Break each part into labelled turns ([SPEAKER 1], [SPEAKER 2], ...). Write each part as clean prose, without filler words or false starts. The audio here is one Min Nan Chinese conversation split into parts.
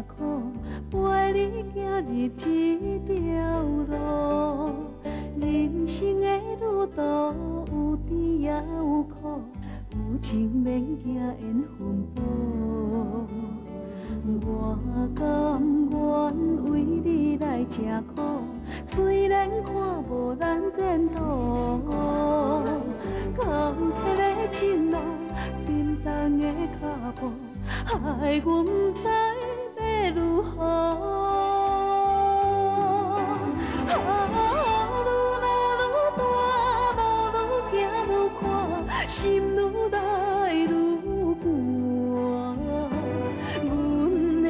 [SPEAKER 1] 苦，陪你行入這條路。人生的旅途有甜也有苦，有情免驚緣分薄。我甘願為你來吃苦，雖然看無咱前途。鋼鐵的情路，沉重的腳步，害阮不知欲如何。啊，愈老愈大，路愈行愈宽，心愈来愈寒。阮的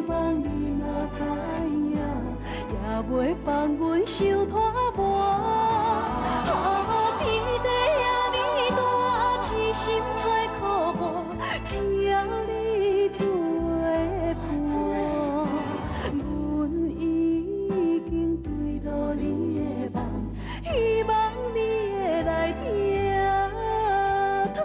[SPEAKER 1] 梦你若知影，也袂放阮伤拖磨。啊，天地遐尔大，痴心找苦无，只要你做伴。阮已经坠落你的梦，希望你會來疼疼。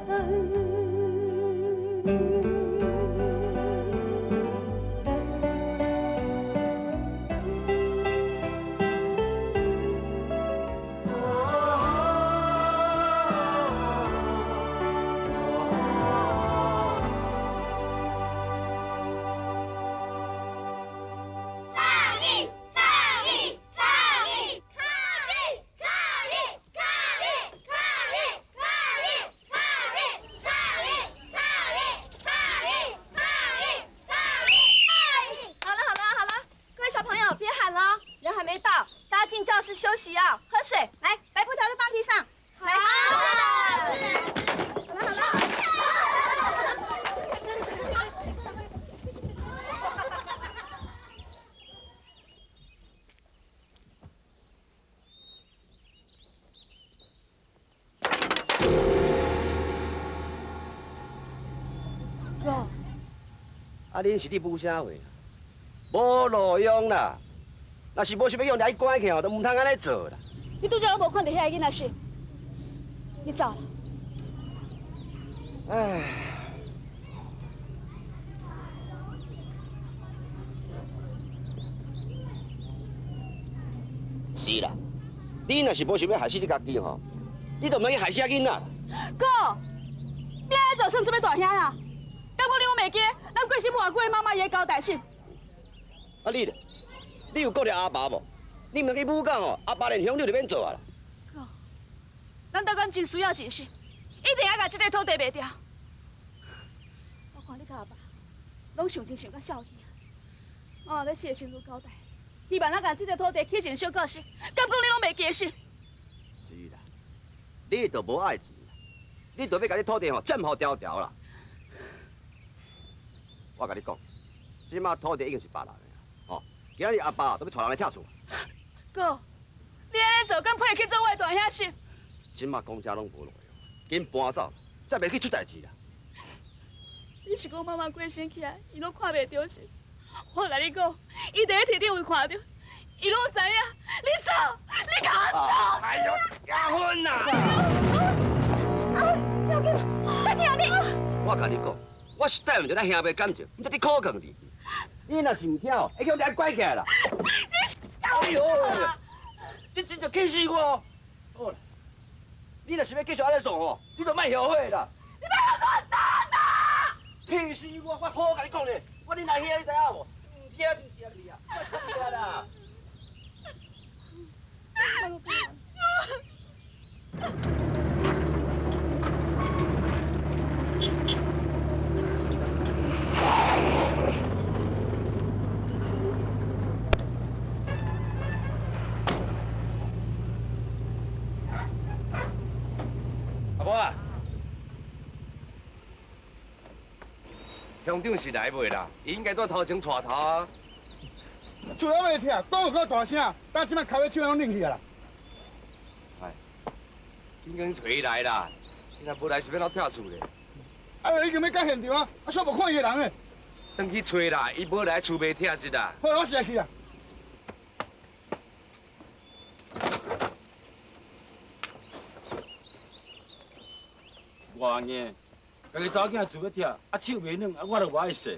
[SPEAKER 2] 抗議！抗議！抗議！抗議！抗議！抗議！抗議！抗議！抗議！抗議！抗議！抗議！抗議！抗議！
[SPEAKER 3] 好了好了好了，各位小朋友別喊了，人還沒到，大家進教室休息啊，喝水。來，白布條都放地上。來，好了好了。哥，
[SPEAKER 4] 啊，恁是咧舞啥货？無路用啦！若是無想欲予人關起吼，就毋通按呢做啦。
[SPEAKER 3] 你拄才攏無看著遐个囡仔是？你走啦。
[SPEAKER 4] 唉，是啦，你若是無想欲害死你家己吼，你就毋通去害死囡仔。
[SPEAKER 3] 哥，你按呢做算啥物大兄啊？敢講你攏袂記，咱過身偌久的媽媽伊的交代是？
[SPEAKER 4] 啊你咧，你有顧著阿爸無？你毋通去武講吼，阿爸連鄉長就免做啊啦。
[SPEAKER 3] 哥，咱台灣真需要人心，一定愛共這塊土地賣掉。我看你佮阿爸，攏想真想甲痟去啊！媽媽咧死的身軀交代，希望咱共這塊土地起一個小教室，敢講你攏袂記得是？
[SPEAKER 4] 是啦，你就無愛錢啦，你就欲共這土地吼佔予條條啦。我共你講，這馬土地已經是別人的啦，吼！今仔日阿爸都欲帶人來拆厝。
[SPEAKER 3] 哥，你按呢做，敢配去做我的大兄是？
[SPEAKER 4] 這馬講這攏無路用，緊搬走，才袂去出代誌啦。
[SPEAKER 3] 你是講媽媽過身起來，伊攏看袂著是？我共你講，伊佇咧天頂有看著，伊攏知影。你走，你共我走！
[SPEAKER 4] 哎喲，阿芬啊！
[SPEAKER 3] 啊，要緊，大姐你。
[SPEAKER 4] 我共你講，我是帶毋著咱兄妹感情，毋才佇苦勸你。你若是毋聽哦，會予你拐起來啦！哎喲，你真正氣死我！好啦，你若是欲繼續按呢做吼，你就莫後悔啦！
[SPEAKER 3] 你欲予我走走！
[SPEAKER 4] 氣死我！我好共你講咧，我恁阿兄你知影無？毋聽就是你啊，我惨你啦！阿母啊，鄉長是來未啦？伊應該佇頭前帶頭啊。
[SPEAKER 5] 厝攏袂拆，講有夠大聲，等這擺跤尾手攏擰去啊啦。
[SPEAKER 4] 哎，緊緊揣伊來啦！伊若無來是欲怎拆厝咧？
[SPEAKER 5] 啊，已經欲到現場啊，啊，煞無看伊的人咧。
[SPEAKER 4] 轉去揣啦，伊無來厝袂拆一啦。
[SPEAKER 5] 好，我現在去啊。
[SPEAKER 6] 偌硬，家己查某囝厝欲拆，啊手袂軟，啊我就無愛踅。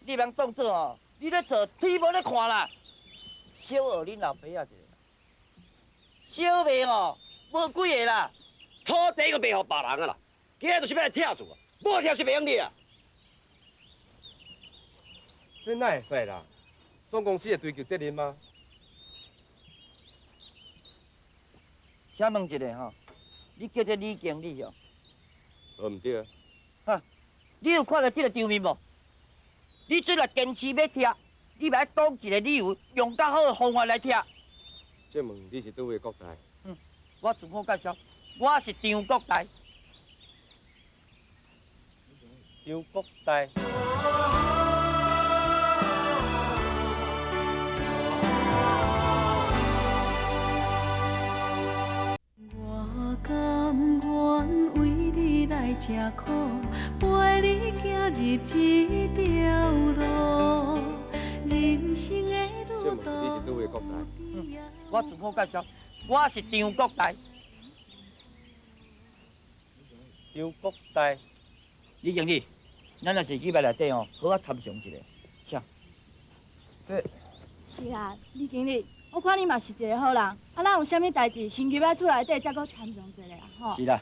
[SPEAKER 7] 你茫当做吼，你咧做天无咧看啦。小学恁老爸仔一个，小卖吼无几个啦。
[SPEAKER 4] 土地阁卖予别人啊啦，今日就是欲来拆厝啊，无拆是袂用你啊。
[SPEAKER 8] 这哪会使啦？总公司会追究责任吗？
[SPEAKER 7] 请问一下吼，你叫这李经理哦？
[SPEAKER 8] 无毋对啊。
[SPEAKER 7] 哈，你有看到这个场面无？你这若坚持欲拆，你嘛爱讲一个理由，用较好的方法来拆。
[SPEAKER 8] 请问你是佗位国大？
[SPEAKER 7] 嗯，我自我介绍，我是张国大。
[SPEAKER 8] 张国大。
[SPEAKER 1] 我甘愿为你来吃苦，陪你行入这条路，人生的
[SPEAKER 8] 请问你是佗位国大？
[SPEAKER 7] 嗯，我自我介绍，我是张国大。
[SPEAKER 8] 张国大，
[SPEAKER 7] 李经理，咱若是去内底吼，好好参详一下，请。
[SPEAKER 8] 这
[SPEAKER 3] 是啊，李经理，我看你嘛是一个好人，啊，咱有啥物代志，先入来厝内底，才阁参详一下啊，吼。
[SPEAKER 7] 是啦，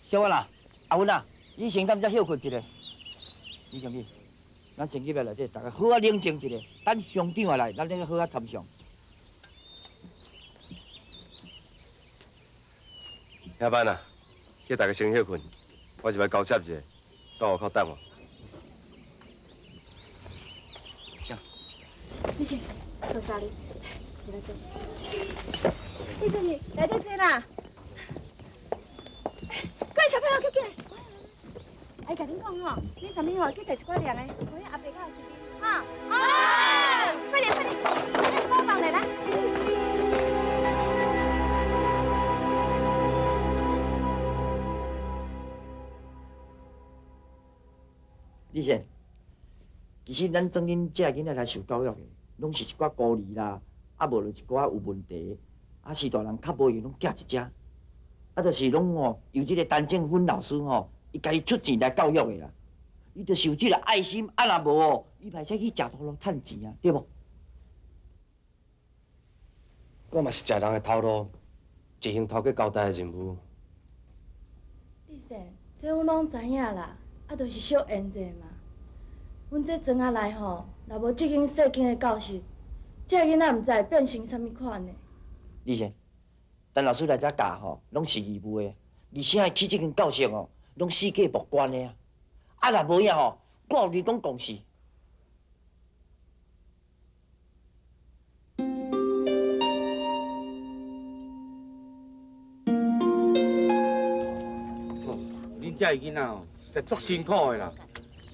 [SPEAKER 7] 小婉啊，阿芬啊，你先踮遮歇睏一下。李经理，咱先入来内底，大家好好冷静一下，等乡长来，咱再好好参详。
[SPEAKER 8] 遐班啊，叫大家先歇睏，我是来交涉一下，到外口等我。
[SPEAKER 7] 请。
[SPEAKER 3] 李先生，多谢你，你来坐。李先生，来这坐啦。各位小朋友，快进来。哎，共恁讲吼，恁昨暝吼去摕一寡凉的，予彼阿伯佮阿叔啉，哈。好。快点，快点，帮忙来来。
[SPEAKER 7] 李先，其实咱庄恁这个囡仔来受教育的，拢是一寡孤儿啦，啊无就一寡有问题，啊是大人较无闲，拢寄一只，啊就是拢吼由这个陈正芬老师吼，伊家己出钱来教育的啦，伊就是有这个爱心，啊若无哦，伊嘛会使去食土路趁钱啊，对无？
[SPEAKER 8] 我嘛是食人的头路，执行头家交代的任务。
[SPEAKER 3] 李先，这阮拢知影啦。啊，就是小缘者嘛。阮这庄仔内吼，若无这间细间的教室，这个囡仔毋知会变成啥物款的。
[SPEAKER 7] 李先，陈老师来遮教吼，拢是义务的，而且起这间教室哦，拢四界募捐的啊。啊，若无影吼，我有你讲公事。
[SPEAKER 6] 哦，恁这个囡仔哦。实足辛苦的啦，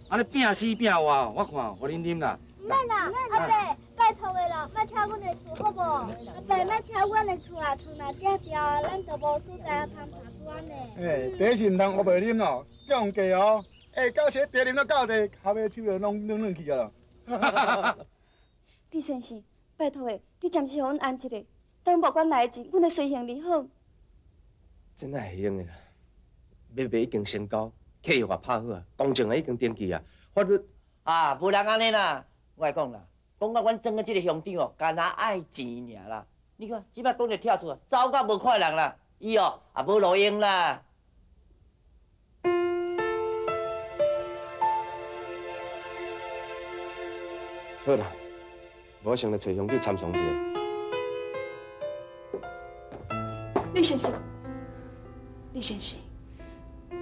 [SPEAKER 6] 按呢拼死拼活，我看予恁啉啦。
[SPEAKER 2] 毋免啦，阿伯，拜托的啦，莫拆阮的厝好无？阿伯，莫拆阮的厝啊，厝若拆掉啊，咱就无所在通读书按呢。
[SPEAKER 5] 欸，茶是毋通乌白啉哦，降价哦。欸，到时茶啉到到地，咖啡手就拢软软去啊啦。
[SPEAKER 9] 李先生，拜托的，你暂时予阮安一下，等无管来的钱，阮会随行你好。
[SPEAKER 8] 这哪会用的啦？买卖已经成交。契约也拍好啊，公证也已经登记啊，法律
[SPEAKER 7] 啊，无人按呢啦。我来讲啦，讲到阮庄的这个乡长哦，干焦爱钱尔啦。你看，这摆讲著拆厝啊，走到无看人啦，伊哦也无路用啦。
[SPEAKER 8] 好啦，我先来揣乡去参详一下。
[SPEAKER 3] 李先生，李先生。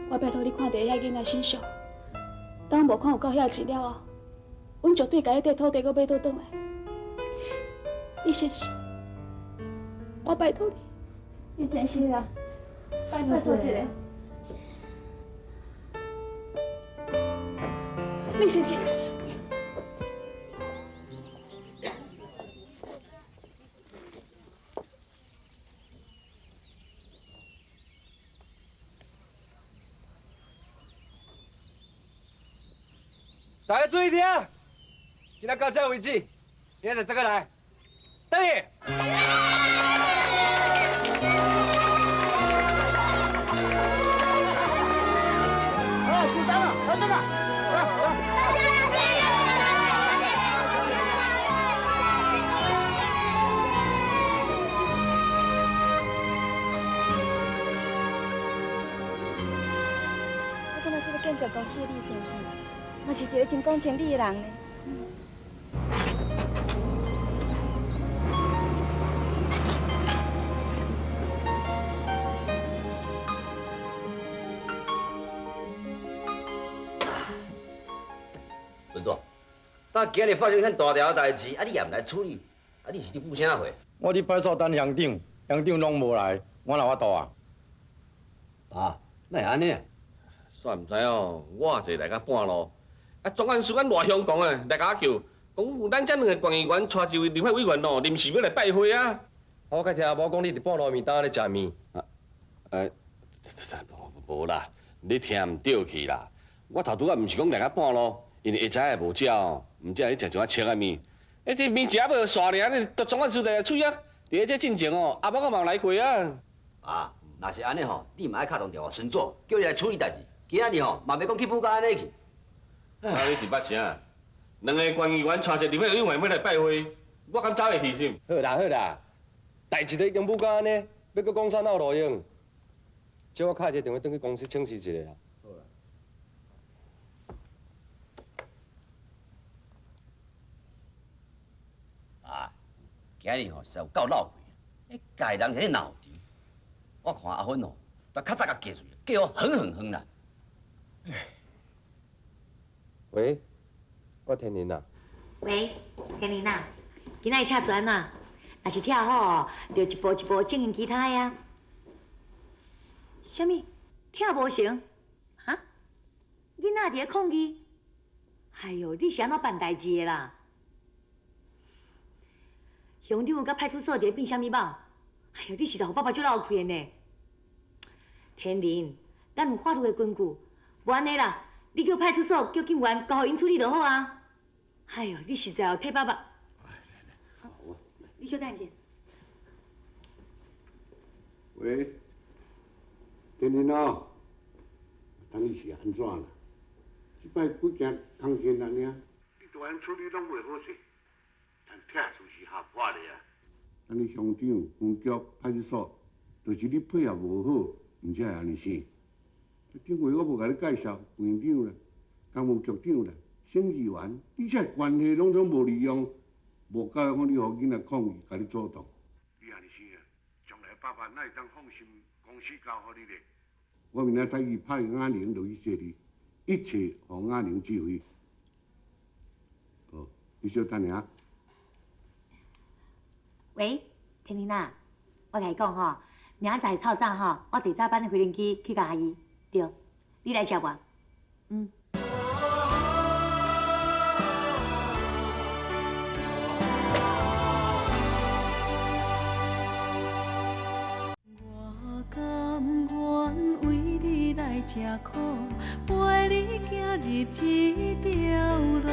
[SPEAKER 3] 我拜托你看伫遐囡仔身上，当无看有够遐钱了后，阮绝对共彼块土地阁买倒转来。李先生，我拜托你。
[SPEAKER 9] 李先生啦，拜托一下。
[SPEAKER 3] 李先生。
[SPEAKER 8] 大家注意听，今仔到这为止，明仔载再阁来，等你。
[SPEAKER 5] 好，收工了，来等啊，来来。
[SPEAKER 9] 建设公司的李先生，嘛是一个真讲情理的人呢。
[SPEAKER 4] 孙总，但今日发生遐大条代志，啊你也毋来处理，啊你是咧舞啥货？
[SPEAKER 10] 我伫派出所等乡长，乡长拢无来，我哪有法度啊？
[SPEAKER 4] 爸，哪会按呢？
[SPEAKER 11] 煞毋知哦，我坐来到半路，啊，总干事阮赖乡公的来共我叫，讲咱这两个县议员带一位立法委员哦，临时欲来拜会啊。
[SPEAKER 8] 我较听某讲你伫半路面摊咧食面。
[SPEAKER 11] 无啦，你听毋对去啦。我头拄仔毋是讲来到半路，因为下早的无食哦，毋才去食一碗切仔面。欸，这面食无煞尔，你都总干事在喙啊，伫咧这进前哦，阿某阁嘛有来过啊。
[SPEAKER 4] 啊，若是按呢吼，你嘛爱敲通电话孙总，叫伊来处理代志。今仔日吼，嘛袂讲去补到按呢去。
[SPEAKER 11] 啊，你是捌啥？两个县议员带一个立法委员欲来拜会，我敢走会去是？
[SPEAKER 8] 好啦好啦，代志都已经舞到按呢，欲阁讲啥哪有路用？借我敲一个电话转去公司请示一下啦。
[SPEAKER 4] 好啦。啊，今日吼实在有够闹鬼，欸，家人伫咧闹场，我看阿芬吼，都较早共嫁出去，嫁予远远远啦。
[SPEAKER 8] 喂，我天林啊。
[SPEAKER 12] 喂，天林啊，今仔日拆船啊？若是拆好哦，就一步一步进行其他的啊。啥物？拆无成？哈？囡仔伫咧抗议？哎哟，你是按怎办代志的啦？乡长佮派出所伫咧变啥物猫？哎哟，你实在予爸爸足落气的呢。天林，咱有法律的根据，无按呢啦，你叫派出所叫警员交予𪜶处理就好啊。哎哟，你实在哦替爸爸。你小等一下。
[SPEAKER 5] 喂，天林哦，等你是按怎啦？这摆几件工钱尔，你都按处理拢袂好势，但拆除是合法的啊。咱你乡长、分局、派出所，就是你配合无好，毋才会按呢生。顶回我无共你介绍县长啦、工务局长啦、省议员，你这关系拢总无利用，无教讲你予囡仔抗议，共你阻挡。你按呢生啊，将来爸爸哪会当放心公司交予你咧？我明仔载去派阿玲落去说你，一切予阿玲指挥。好，你小等下。
[SPEAKER 12] 喂，天林啊，我共你讲吼，明仔载透早吼，我坐早班的飞行机去共阿姨，对，你来接我，嗯。
[SPEAKER 1] 我甘愿为你来吃苦，陪你行入这条路。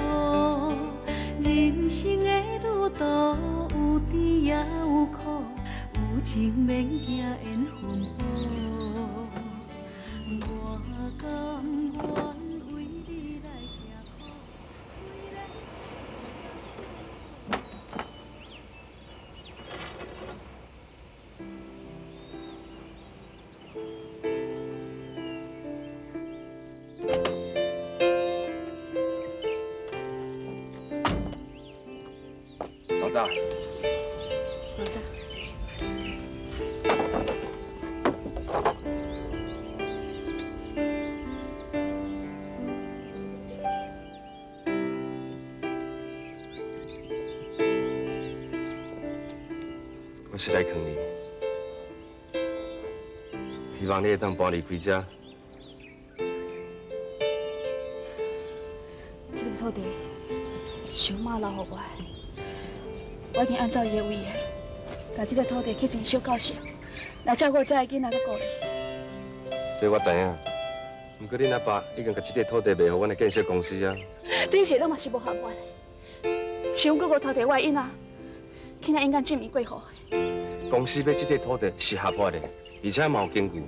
[SPEAKER 1] 人生的旅途有甜也有苦，有情免惊缘分薄。我甘愿为你来吃苦，虽然。
[SPEAKER 8] 老早。
[SPEAKER 3] 老早。
[SPEAKER 8] 我是来劝你，希望你会当搬离开这。
[SPEAKER 3] 这个土地是妈留予我的，我已经按照伊的遗言，共这个土地去进小教室，来照顾这个囡仔佮孤儿。
[SPEAKER 8] 这我知影，不过恁阿爸已经共这块土地卖予阮的建设公司啊。
[SPEAKER 3] 这一切拢嘛是无合法的，是阮哥哥偷摕我的囡仔，去那勇敢证明过户的。
[SPEAKER 8] 公司买这块土地是合法的，而且嘛有根据。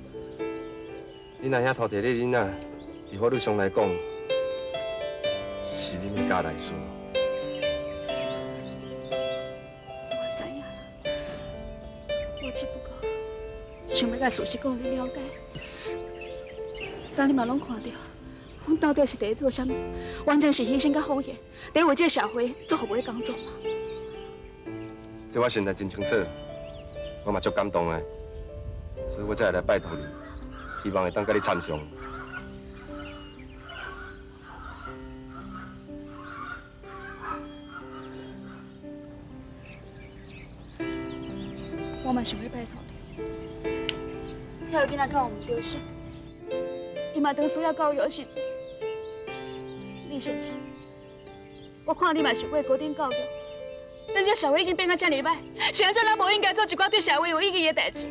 [SPEAKER 8] 恁阿兄偷摕你囡仔，伫法律上来讲，是恁的家内事。
[SPEAKER 3] 这我知影啦，我只不过想欲共事实讲你了解，但你嘛拢看著，阮到底是伫咧做啥物？完全是牺牲佮奉献，伫为这个社会做服务的工作嘛。
[SPEAKER 8] 这我心内真清楚，我嘛足感动的，所以我才会来拜托你，希望会当佮你参详。
[SPEAKER 3] 我嘛想欲拜托你，遐个囡仔敢有毋著是？伊嘛当需要教育的时阵，李先生，我看你嘛受过高等教育，咱这社会已经变甲遮尔歹，是按怎咱无应该做一寡对社会有意义的代志？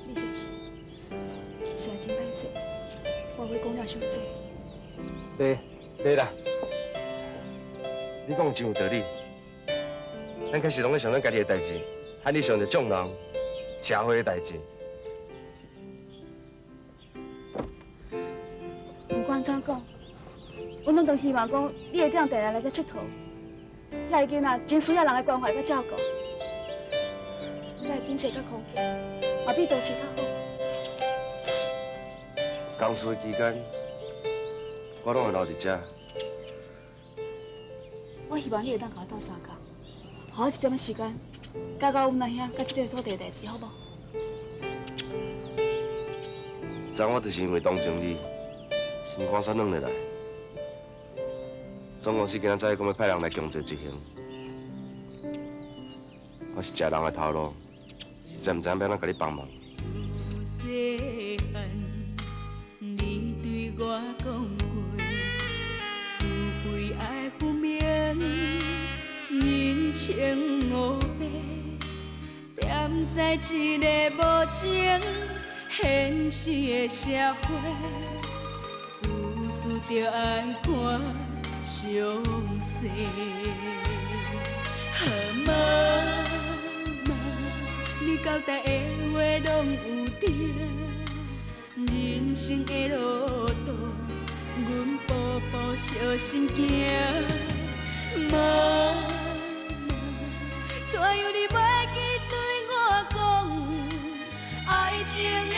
[SPEAKER 3] 李先生，实在真歹势，我话讲了伤济。
[SPEAKER 8] 对，对啦，你讲真有道理。咱开始拢咧想咱家己的代志，喊你想著众人、社会的代志。
[SPEAKER 3] 不管怎讲，阮拢都希望讲你会当定定来遮𨑨迌。遐个囡仔真需要人的关怀佮照顾，遮的景色佮空气，嘛比都市较好。
[SPEAKER 8] 工事的期间，我拢会留伫遮。
[SPEAKER 3] 我希望你会当共我斗相共，予我一点仔时间，解决阮阿兄佮这块土地的代志，好无？
[SPEAKER 8] 昨我就是因为同情你，心肝才软落来。总公司今仔早讲欲派人来强制执行，我是食人的头路，实在毋知影欲按怎共你帮忙。
[SPEAKER 1] 细汉，你对我讲过，是非爱分明，人情乌白，踮在这个无情现实的社会，事事著爱看详细。啊，妈妈，你交代的话拢有听，人生的路途，阮步步小心行。妈妈，怎样你袂记对我讲，爱情的